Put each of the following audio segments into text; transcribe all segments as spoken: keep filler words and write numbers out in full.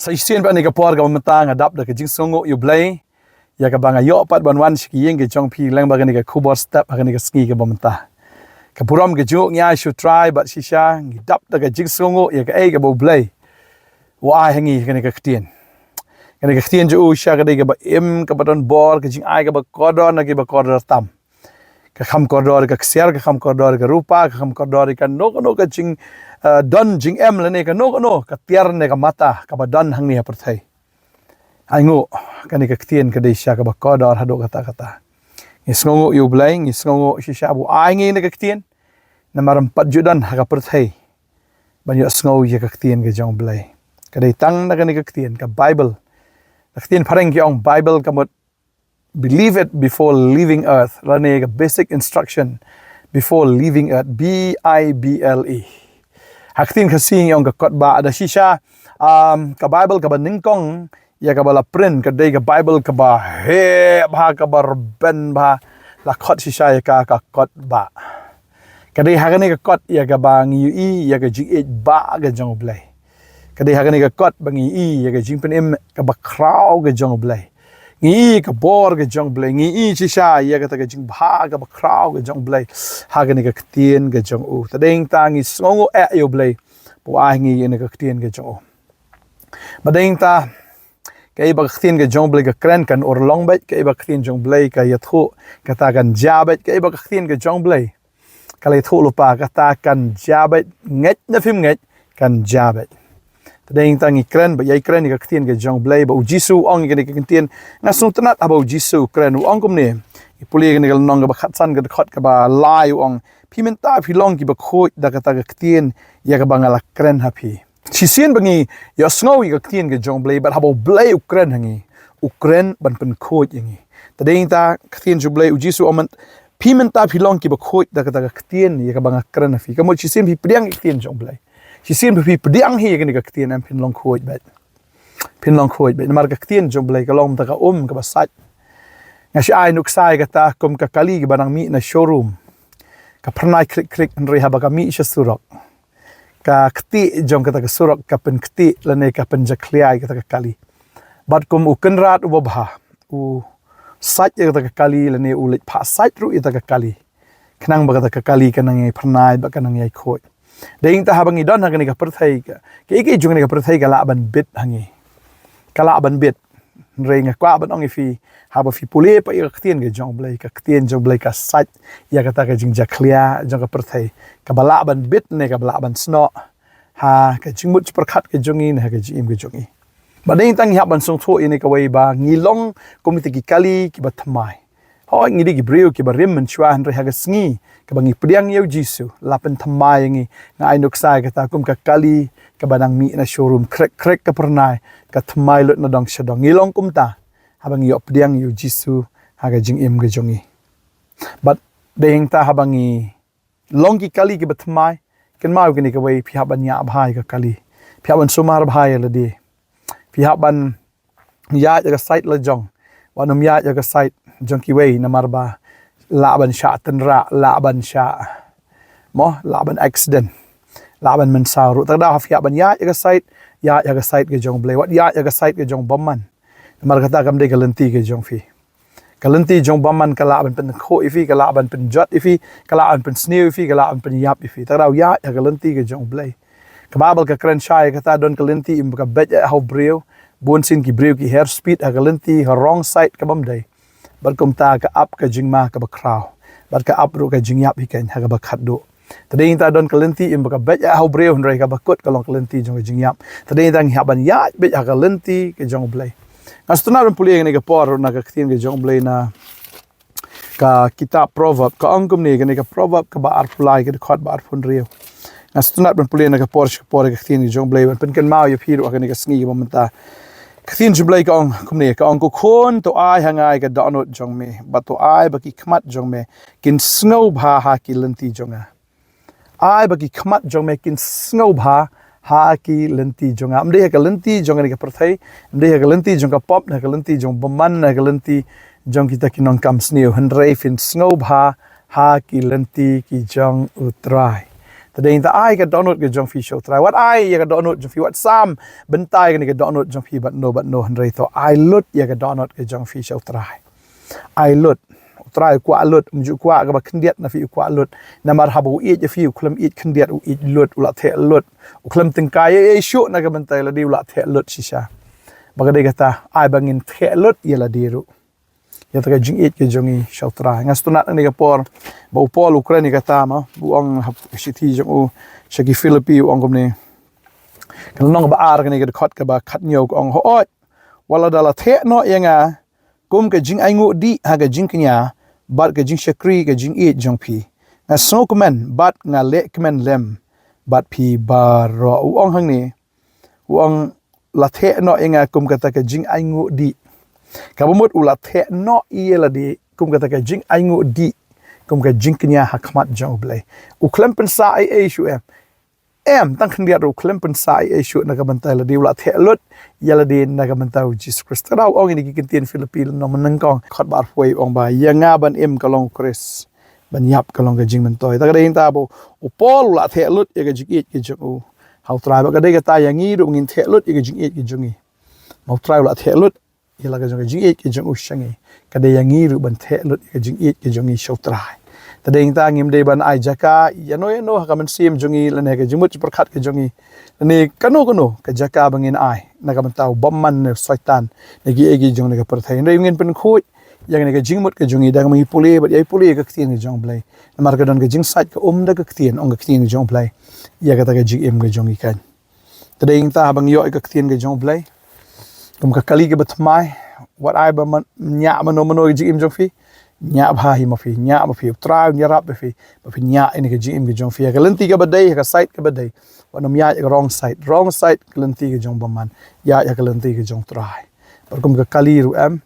Sa shisien pat ha kane ka por kaba mynta nga dap da ka jingsngewnguh ïa U Blei ïa kaba nga ïoh pat ban wan sha ki ïing ki jong phi lyngba kane ka khubor step ha kane ka sngi kaba mynta. Ka burom ka jong ngi ai sha U Trai bad shisha ngi dap da ka jingsngewnguh ïa kaei kaba U Blei u ai ha ngi ha kane ka ktien. Kane ka ktien jong u shisha ka dei kaba im, kaba don bor, ka jingai kaba kordor na kiba kordor tam. Ka kham kordor ïa ka ksiar, ka kham kordor ïa ka rupa, ka kham kordor ïa kano kano ka jing, eh, don jingem lane kano kano ka tiar ne ka mata kaba don hangne ha pyrthei. Ainguh, kane ka ktien ka dei shisha kaba kordor haduh katta katta. Ngi sngewnguh ïa U Blei, ngi sngewnguh shisha ba u ai ngi kane ka ktien. Namar ym pat ju don ha ka pyrthei ban ïohsngew ïa ka ktien ka jong U Blei. Ka dei tang na kane ka ktien, ka Bible. Ka ktien phareng ki ong Bible ka mut believe it before leaving earth, lane ka basic instruction before leaving earth, B I B L E. Ha ka ktien Khasi ngi ong ka kot bah. Da shisha, um, ka Bible kaba nyngkong ïa kaba la print ka dei ka Bible kaba heh bha, kaba rben bha, la khot shisha ïa ka ka kot bah. Ka dei ha kane ka kot ïa kaba ngi ïohi ïa ka jingïeit bah ka jong U Blei. Ka dei ha kane ka kot ba ngi ïohi ïa ka jingpynim kaba khraw ka jong U Blei. Ngi ïohi ka bor ka jong U Blei, ngi ïohi shisha ïa kata ka jingbha kaba khraw ka jong U Blei ha kane ka ktien ka jong u. Te dei ngi ta ngi sngewnguh eh ïa U Blei ba u ai ngi ïa kane ka ktien ka jong u. Ba dei ngi ta kaei ba ka ktien ka jong U Blei ka kren kan urlong beit, kaei ba ka ktien jong U Blei ka ïathuh kata kan jia beit, kaei ba ka ktien ka jong U Blei ka la ïathuh lypa kata kan jia beit, ngeit ne phim ngeit kan jia beit. Te dei ngi ta ngi kren ba ïai kren ïa ka ktien ka jong U Blei ba U Jisu u ong ïa kane ka ktien. Nga sngewtynnat haba U Jisu u kren u ong kumne. Ngi pule ïa kane ka lynnong kaba khatsan ka dkhot kaba lai u ong, phi mynta phi long kiba khuid da kata ka ktien ïa kaba nga la kren ha phi. Shisien ba ngi ïohsngew ïa ka ktien ka jong U Blei bad haba U Blei u kren ha ngi, u kren ban pynkhuid ïa ngi. Te dei ngi ta ka ktien jong U Blei, U Jisu u ong, phi mynta phi long kiba khuid da kata ka ktien ïa kaba nga kren ha phi. Ka mut shisien phi pdiang ïa ka ktien jong U Blei, shisien ba phi pdiang hi ïa kane ka ktien em phin long khuid beit. Phin long khuid beit namar ka ktien jong U Blei ka long mynta ka um kaba sait. Nga shu ai nuksa ïa kata kum ka kali kaba nang mih na showroom. Ka phyrnai khrik khrik hynrei haba ka mih sha surok, ka ktieh jong kata ka surok ka pynktieh lane ka pynjakhlia ïa kata ka kali. Bad kum u kynrad uba bha u sait ïa kata ka kali lane u leit phah sait ruh ïa kata ka kali khnang ba kata ka kali ka nang ïai phyrnai bad ka nang ïai khuid. Dei ngi ta haba ngi don ha kane ka pyrthei ka, kaei kaei jong kane ka pyrthei ka lah ban bit ha ngi. Ka lah ban bit. Hynrei nga kwah ban ong ïa phi, haba phi pule pat ïa ka ktien ka jong U Blei, ka ktien jong U Blei ka sait ïa kata ka jingjakhlia jong ka pyrthei kaba lah ban bit ne kaba lah ban snoh ha ka jingmut jingpyrkhat ka jong ngi ne ha ka jingim ka jong ngi. Ba dei ngi ta ngi hap ban sngewthuh ïa kane kawei ba ngi long kum kita ki kali kiba thymmai. Hooid ngi dei ki briew kiba rim mynshuwa hynrei ha ka sngi kaba ngi pdiang ïa U Jisu la pynthymmai ïa ngi. Nga ai nuksa ïa kata kum ka kali kaba nang mih na showroom, khrek khrek ka phyrnai, ka thymmai lut na dong sha dong. Ngi long kumta haba ngi ïoh pdiang ïa U Jisu ha ka jingim ka jong ngi. Bad dei ngi ta haba ngi long ki kali kiba thymmai, kynmaw ïa kane kawei, phi hap ban ïaid bha ïa ka kali, phi hap ban sumar bha ïa lade, phi hap ban ïaid ïa ka sait la jong, wat nym ïaid ïa ka sait jong kiwei namar ba lah ban shah tynrah, lah ban shah, mo, lah ban accident, lah ban mynsaw ruh. Te kata haba phi hap ban ïaid ïa ka sait, ïaid ïa ka sait ka jong U Blei, wat ïaid ïa ka sait ka jong bymman. Namar kata kam dei ka lynti ka jong phi. Ka lynti jong bymman ka lah ban pynkhuid ïa phi, ka lah ban pynjot ïa phi, ka lah ban pynsniew ïa phi, ka lah ban pynïap ïa phi. Te kata ïaid ïa ka lynti ka jong U Blei. Ka Baibl ka kren shai ïa kata, don ka lynti im ba ka beit eh ha u briew. Bun sien ki briew ki her speed ha ka lynti ha wrong side ka bym dei. Bad kumta ka ap ka jingma kaba khraw, bad ka ap ruh ka jingïap hi keiñ ha kaba khatduh. Te dei ngi ta don ka lynti im ba ka beit eh ha u briew hynrei kaba kut ka long ka lynti jong ka jingïap. Te dei ngi ta ngi hap ban ïaid beit ha ka lynti ka jong U Blei. Nga sngewtynnat ban pule ïa kane ka por ruh na ka ktien ka jong U Blei na ka kitab Proverb, ka ong kumne, kane ka Proverb kaba arphew lai, ka dkhot ba arphew hynriew. Nga sngewtynnat ban pule na ka por sha ka por ïa ka ktien ka jong U Blei ban pynkynmaw ïa phi ruh ha kane ka sngi kaba mynta. Ka ktien jong U Blei ka ong kumne, ka ong, ko khun, to ai ha nga ïa ka dohnud jong me, bad to ai ba ki khmat jong me kin sngewbha ha ki lynti jong nga. Ai ba ki khmat jong me kin sngewbha ha ki lynti jong nga. Ym dei ha ka lynti jong kane ka pyrthei, ym dei ha ka lynti jong ka pop, ne ha ka lynti jong bymman, ne ha ka lynti jong kita ki nongkam sniew, hynrei phin sngewbha ha ki lynti ki jong U Trai. Te dei ngi ta ai ka dohnud ka jong phi sha U Trai. Wat ai ïa ka dohnud jong phi, wat sam bynta ïa kane ka dohnud jong phi bad no bad no, hynrei to ai lut ïa ka dohnud ka jong phi sha U Trai. Ai lut. U Trai u kwah lut, um ju kwah kaba khyndiat na phi, u kwah lut. Namar haba u ïeit ïa phi, u khlem ïeit khyndiat, u ïeit lut, u la theh lut. U khlem tyngkai ei ei shuh na ka bynta ïa lade, u la theh lut shisha. Ba ka dei kata, ai ba ngin theh lut ïa lade ruh. Ïa kata ka jingïeit ka jong ngi sha U Trai. Nga sngewtynnat ha kane ka por ba u Paul u kren ïa kata, ma, u ong ha ka shithi jong u sha ki Philippi, u ong kumne. Ka lynnong kaba ar, kane ka dkhot kaba khathynñiew, ka ong, hooid, wat la da la theh noh ïa nga kum ka jingainguh dih ha ka jingkñia bad ka jingshakri ka jingïeit jong phi, nga sngewkmen bad nga leh kmen lem bad phi baroh. U ong hangne, u ong, la theh noh ïa nga kum kata ka jingainguh dih. Kaba mut u la theh noh ïa lade kum kata ka jingainguh dih, kum ka jingkñia ha khmat jong U Blei. U khlem pynsah ei ei shuh, em. Em, tang khyndiat ruh u khlem pynsah ei ei shuh na ka bynta ïa lade, u la theh lut ïa lade na ka bynta U Jisu Khrist. Te da u ong ïa kine ki ktien Philippi lynnong ba nyngkong, dkhot ba arphew, u ong ba ïa nga ban im ka long U Khrist, ban ïap ka long ka jingmyntoi. Te ka dei nangta ba u Paul u la theh lut ïa ka jingïeit ka jong u ha U Trai, bad ka dei kata ïa ngi ruh ba ngin theh lut ïa ka jingïeit ka jong ngi. Ma U Trai u la theh lut ïa la ka jong ka jingïeit ka jong u sha ngi. Ka dei ïa ngi ruh ban theh lut ïa ka jingïeit ka jong ngi sha U Trai. Te dei nangta ngim dei ban ai jaka ïano ïano ha ka mynsiem jong ngi, lane ka jingmut jingpyrkhat ka jong ngi, lane kano kano ka jaka ba ngin ai na ka bynta u bymman ne u Soitan ne kiei kiei ki jong kane ka pyrthei. Hynrei ngin pynkhuid ïa kane ka jingmut ka jong ngi da kaba ngi pule bad ïai pule ïa ka ktien ka jong U Blei. Namar ka don ka jingsait ka um da ka ktien, ong ka ktien ka jong U Blei, ïa kata ka jingim ka jong ngi kan. Te dei nangta haba ngi ïoh ïa ka ktien ka jong U Blei, kum ka kali kaba thymmai, wat ai ba man, ñiah mano mano ïa ka jingim jong phi. Ñiah bha hi ma phi, ñiah ma phi. U Trai un ïarap ïa phi ba phin ñiah ïa kane ka jingim ka jong phi ha ka lynti kaba dei, ha ka side kaba dei. Wat nym ïaid ïa ka wrong side. Wrong side ka lynti ka jong bymman. Ïaid ïa ka lynti ka jong U Trai. Bad kum ka kali ruh em,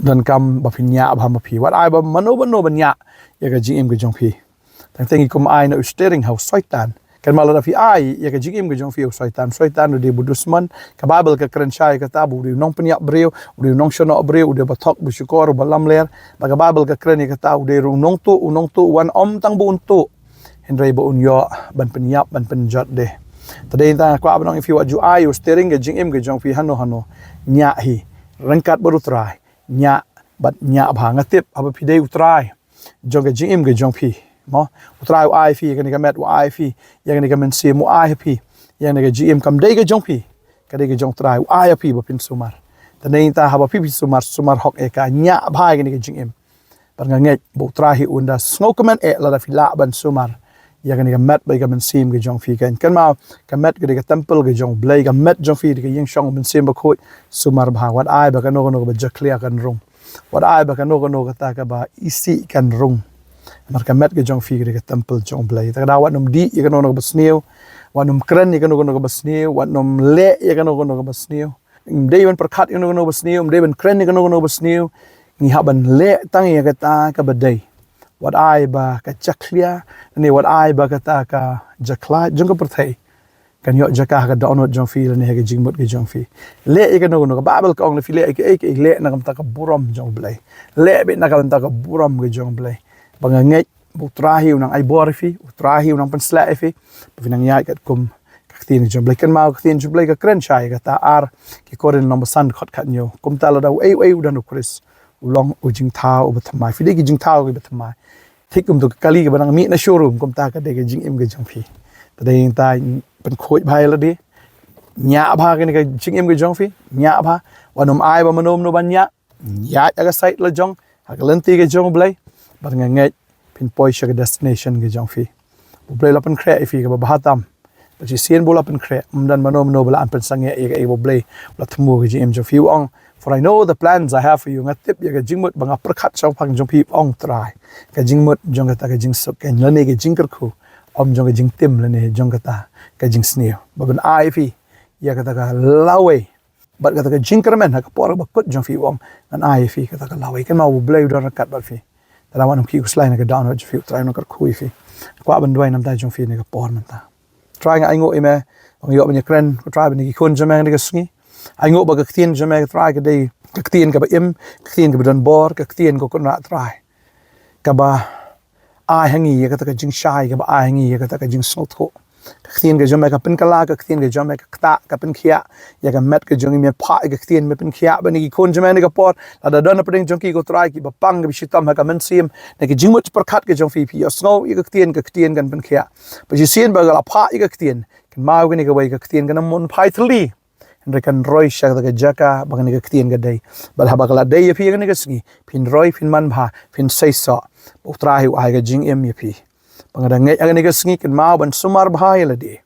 donkam ba phin ñiah bha ma phi. Wat ai ba mano mano ban ñiah ïa ka jingim ka jong phi. Tang te ngi kum ai na u steering ha u Soitan. Kynmaw lada phi ai ïa ka jingim ka jong phi ha u Soitan, Soitan u dei ba u dusmon. Ka Baibl ka kren shai ïa kata ba u dei u nongpynïap briew, u dei u nongshohnoh briew, u dei ba thok ba shukor, ba lamler. Bad ka Baibl ka kren ïa kata u dei ruh u nongtuh, u nongtuh, wan ym tang ba un tuh, hynrei ba un ïoh ban pynïap, ban pynjot de. Te dei nangta nga kwah ban ong ïa phi, wat ju ai u steering ka jingim ka jong phi hano hano. Ñiah hi, ryngkat bad U Trai. Ñiah bad ñiah bha. Nga tip haba phi dei U Trai jong ka jingim ka jong phi, mo, U Trai u ai phi ïa kane ka met, u ai phi ïa kane ka mynsiem, u ai phi ïa kane ka jingim, kam dei ka jong phi, ka dei ka jong U Trai, u ai ïa phi ba phin sumar. Te dei nangta haba phi, phi sumar, sumar hok ïa ka, ñiah bha ïa kane ka jingim. Bad nga ngeit ba U Trai hi un da sngewkmen eh lada phi lah ban sumar ïa kane ka met bad ka mynsiem ka jong phi kan. Kynmaw, ka met ka dei ka temple ka jong U Blei, ka met jong phi dei ka ïingshong Mynsiem Bakhuid. Sumar bha, wat ai ba kano kano kaba jakhlia kan rung. Wat ai ba kano kano kata kaba isih kan rung. Namar ka met ka jong phi ka dei ka temple jong U Blei. Te ka daw wat nym dih ïa kano kano kaba sniew, wat nym kren ïa kano kano kaba sniew, wat nym leh ïa kano kano kaba sniew. Ym dei ban pyrkhat ïa kano kano ba sniew, ym dei ban kren ïa kano kano ba sniew. Ngi hap ban leh tang ïa kata kaba dei. Wat ai ba ka jakhlia, ne wat ai ba kata ka jakhlad jong ka pyrthei kan ïoh jaka ha ka dohnud jong phi lane ha ka jingmut ka jong phi. Leh ïa kano kano, ka Baibl ka ong lada phi leh ïa kaei kaei, leh na ka bynta ka burom jong U Blei. Leh beit na ka bynta ka burom ka jong U Blei. Ba nga ngeit ba U Trai hi u nang ai bor ïa phi, U Trai hi u nang pynshlur ïa phi ba phin nang ïaid katkum ka ktien jong U Blei. Kynmaw ka ktien jong U Blei ka kren shai ïa kata, Ar ki Korinth lynnong ba san dkhot khathynñiew. Kumta lada uei uei u don ha U Khrist, u long u jingthaw uba thymmai. Phi dei ki jingthaw kiba thymmai. Thik kumto ka kali kaba nang mih na showroom, kumta ka dei ka jingim ka jong phi. Te dei nangta pynkhuid bha ïa lade. Ñiah bha kane ka jingim ka jong phi. Ñiah bha. Wat nym ai ba mano mano ban ñiah. Ïaid ha ka side la jong, ha ka lynti ka jong U Blei. Bad nga ngeit phin poi sha ka destination ka jong phi. U Blei u la pynkhreh ïa phi kaba bha tam. Bad shisien ba u la pynkhreh, ym don mano mano ba lah ban pynsangeh ïa kaei ba U Blei u la thmu ha ka jingim jong phi. U ong, "For I know the plans I have for you." Nga tip ïa ka jingmut ba nga pyrkhat shaphang jong phi, ong Trai. Ka jingmut jong kata ka jingsuk, ka lane ka jingkyrkhu, ym jong ka jingtim lane jong kata ka jingsniew. Ba ban ai ïa phi ïa kata ka lawei bad kata ka jingkyrmen ha ka por ba kut jong phi. U ong, ngan ai ïa phi kata ka lawei. Kynmaw U Blei u don ryngkat bad phi. Te wat nym khih khuslai na ka dohnud jong phi, U Trai u nang kyrkhu ïa phi. Kwah ban duwai na ka bynta jong phi ha kane ka por mynta. Trai, nga ainguh ïa me ba nga ïoh ban ïakren, Trai, bad kine ki khun jong me ha kane ka sngi. Ainguh ba ka ktien jong me, Trai, ka dei ka ktien kaba im, ka ktien kaba don bor, ka ktien, ko Kynrad Trai, kaba ai ha ngi ïa kata ka jingshai kaba ai ha ngi ïa kata ka jingsngewthuh. Ka ktien ka jong me ka pynkylla, ka ktien ka jong me ka ktah, ka pynkhiah ïa ka met ka jong ngi. Me phah ïa ka ktien, me pynkhiah ba ngi ki khun jong me ha kane ka por, lada don hapdeng jong ki, ko Trai, kiba pang kiba shitom ha ka mynsiem na ka jingmut pyrkhat ka jong phi, phi ïohsngew ïa ka ktien, ka ktien kan pynkhiah. Ba shisien ba ka la phah ïa ka ktien, kynmaw kane kawei, ka ktien kan ym phai thylli, hynrei kan roi sha kata ka jaka ba kane ka ktien ka dei. Bad haba ka la dei ïa phi ha kane ka sngi, phin roi, phin manbha, phin seisoh. Ba U Trai u ai ka jingim ïa phi. Ba nga da ngeit ha kane ka sngi, kynmaw ban sumar bha ïa lade.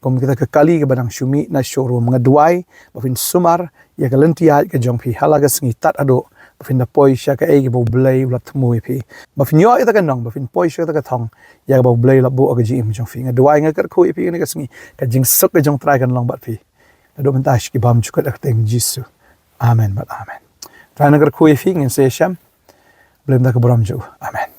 Kum kita ka kali kaba dang shu mih na showroom, nga duwai ba phin sumar ïa ka lynti ïaid ka jong phi ha la ka sngi tad haduh ba phin da poi sha kaei kaba U Blei u la thmu ïa phi. Ba phin ïoh ïa kata ka nong, ba phin poi sha kata ka thong ïa kaba U Blei u la buh ha ka jingim jong phi. Nga duwai, nga kyrkhu ïa phi ha kane ka sngi, ka jingsuk ka jong U Trai kan long bad phi. Naduh mynta sha ki bymjukut, ha ka kyrteng Jisu. Amen bad amen. Trai un kyrkhu ïa phi, ngin sa ïashem. Blei un da ka burom jong U. Amen.